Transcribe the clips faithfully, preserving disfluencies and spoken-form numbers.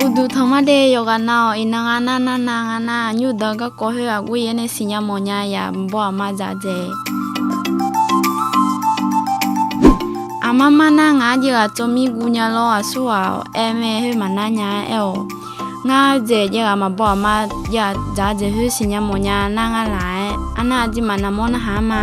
Uqduq tanq mar de. Yawqghaq nav-awq. Iqnan nga nar, nar nav nga nar, nymr deuq-eu garkawv khoer aqgeu yaer nae siqnya mawfnya yaq maqbaw aqma dzaq dzaeq. Aqmar mar nar ngaq-anr jaev ghaq tsawv mir guv nya lawr. Aqsur ghaq-awq aer mae, khoer maqnar nya-aer aer-awq. Ngar dzaeq jaev ghaq maqbaw aqma jaev dzaq dzaeq khoer siqnya mawfnya nar nga laq-aer. Arnar aqduimaf naqmawr narhaq-anr ma.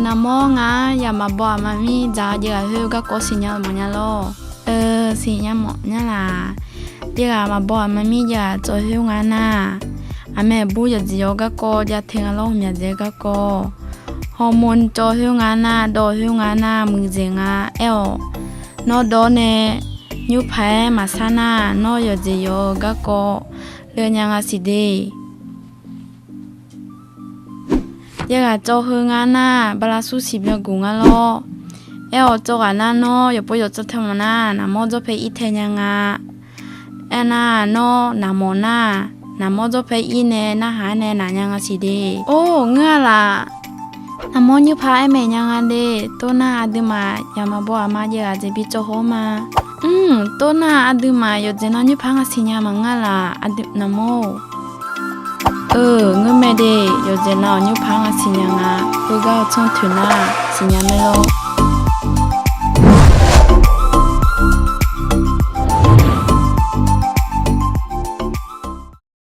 Naqmawr ngaq-anr yaq maqbaw aqma mir dzaq jaev ghaq khoer garkawv siqnya mawfnya lawr. Siqnya mawfnya laq. Jaev ghaq maqbaw aqma mir jaev ghaq tsawv khoer nga nar, aqmaeq bur yawqjeq yawq-eu garkawv jav te nga lawr. Hmq myaq dzaeq-eu garkawv, hawmawr tsawv khoer nga nar, dawv khoer nga nar, muiqdzaeq nga aer-awq. Nawr dawv nae nymr paq-aer maqsar nar, nawr yawqjeq yawq-eu garkawv le nya nga siq de. Jaev ghaq tsawv heu nga nar, bala sur siq byan guq nga lawr. Aer-awq, tsawv ghaq nar nawr yawqpov yawqtsov tae mawf nar, naqmawr dzawrpae ir tae nya nga. Aernar nawr naqmawf nar, naqmawr dzawrpae ir nae narhaq-aer nae naq nya nga siq de. Or, ngeur-a laq. Naqmawr nymr paq aer maeq nya nga de. Tov nar aqduimaf yaq maqbaw aqma jaev ghaq dzaeq bi tsawv haw-awr ma. Mr, tov nar aqduimaf yawqdzaeq nan nymr paq nga siqnya maqngeur laq. Naqmawr-or. Eu, ngeur mae de. Yawqdzaeq nan-awq nymr paq nga siqnya nga. Khoergar-eu tsanr toeq nar siqnya mae lawr.